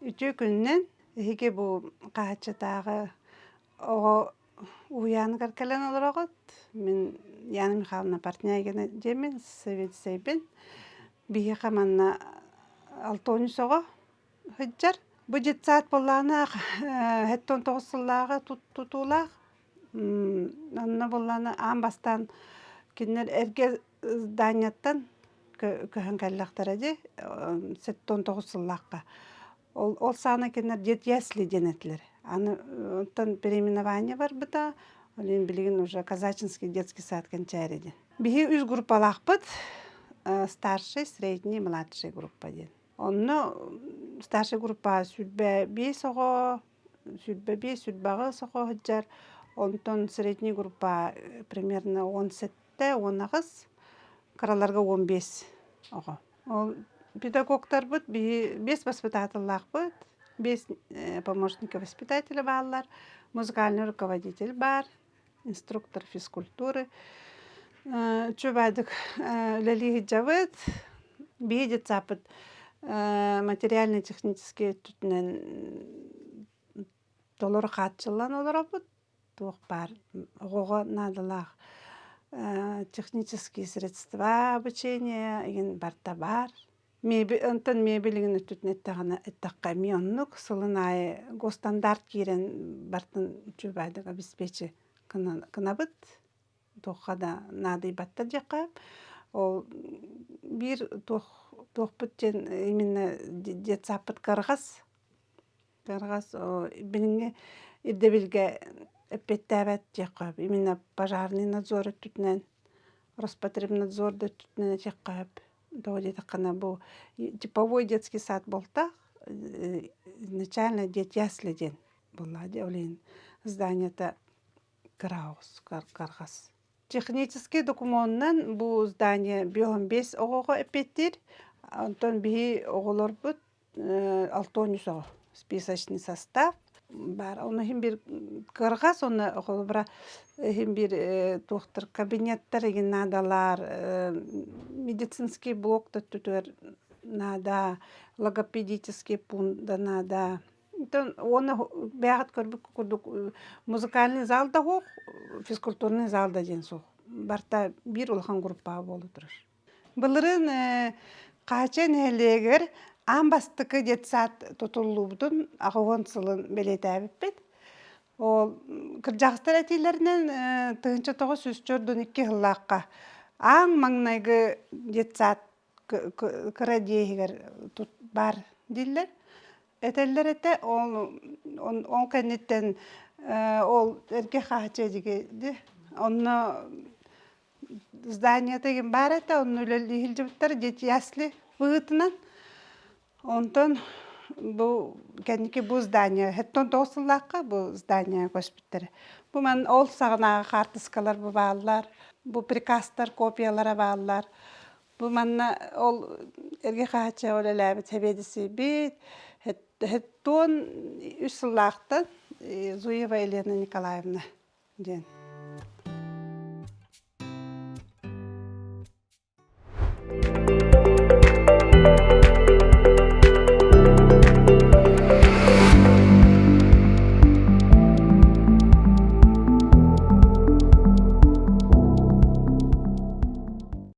Үтүө күнүнэн эһиги бу хаһааччытааҕы оҕо уһуйааныгар кэлэн олороҕут. Мин Яна Михайловна Портнягина диэммин, сэбиэдиссэйбин. Биһиэхэ манна алтонус оҕо сылдьар. Бу детсад буоллаҕына 79 сыллааҕы тутуулаах. Онно буоллаҕына аан бастаан кинилэр эргэ зданияттан көһөн кэллэхтэрэ дии 79 сыллаахха. Ол, ол саҕана кинилэр дед ясли диэн этилэр. Аны оттон переименование барбыта, ол иһин билигин уже Казачинский детский сад Кэнчээри диэн. Биһи үс группалаахпыт, старший, средний, младший группа диэн. Онно старший группа 25 оҕо, 25, 28 оҕо сылдьар. Онтон средний группа примерно 17 18, кыраларга 15 оҕо. Ол педагогтарбыт биһи биэс воспитателлаахпыт, биэс помощника воспитателя бааллар, музыкальный руководитель баар, инструктор физкультуры. Үчүгэйдик үлэлии сылдьабыт. Биһи детсаппыт материально-технический өттүтүнэн толору хааччыллан олоробут. Туох баар оҕоҕо наадалаах технические средства обучения игин барыта баар. Онтон мебелигин өттүтүн эттэҕинэ эттэххэ эмиэ оннук сылын аайы госстандарт киирэн бартын үчүгэйдик обеспечи гынабыт. Туохха да наадыйбаттар диэххэ. Ол биир туох туохпут диэн именно детсаппыт кыргас Кыргас билиҥҥи ирдэбилгэ эппиэттээбэт диэххэ сөп. Именно пожарный надзор өттүтүнэн, Роспотребнадзор да өттүтүнэн этиэххэ сөп. Тоҕо диэтэххинэ бу типовой детский сад буолтах, изначально детясли диэн буоллаҕа дии, ол иһин зданиета кыра оҕус, кыргас. Техническэй докумуонунан бу здание 55 оҕоҕо эппиэттиир. Онтон биһи оҕолорбут алтонус оҕо списочный состав баар. Ону иһин биир кыргас уонна холобура иһин биир туохтар кабинеттар игин наадалар, медицинский блок да өттүтүгэр наада, логопедический пункт да наада. Онтон уонна бэйэҕит көрбүт курдук музыкальный зал да суох, физкультурный зал да диэн суох. Барыта биир улахан группаҕа буола турар. Былырыын Хаача нэһилиэгэр аан бастакы детсад тутуллубутун 80 сылын бэлиэтээбиппит. Ол кырдьаҕастар этиилэринэн 1942 сыллаахха аан маҥнайгы детсад кыра дьиэ иһигэр баар дииллэр. Этэллэр этэ, ол ол кэнниттэн ол эргэ Хаача диги онно Зданиета игин баар этэ, онно үлэлии сылдьыбыттар дети ясли быһыытынан. Онтон бу кэнники бу здание 79 сыллаахха бу здание көспүттэрэ. Бу ман ол саҕанааҕы хаартыскалар бу бааллар, бу приказтар копиялара бааллар. Бу манна ол эргэ хаһааччы үлэлээбит сэбиэдиссэйбит 73 сыллаахтан Зуева Елена Николаевна диэн.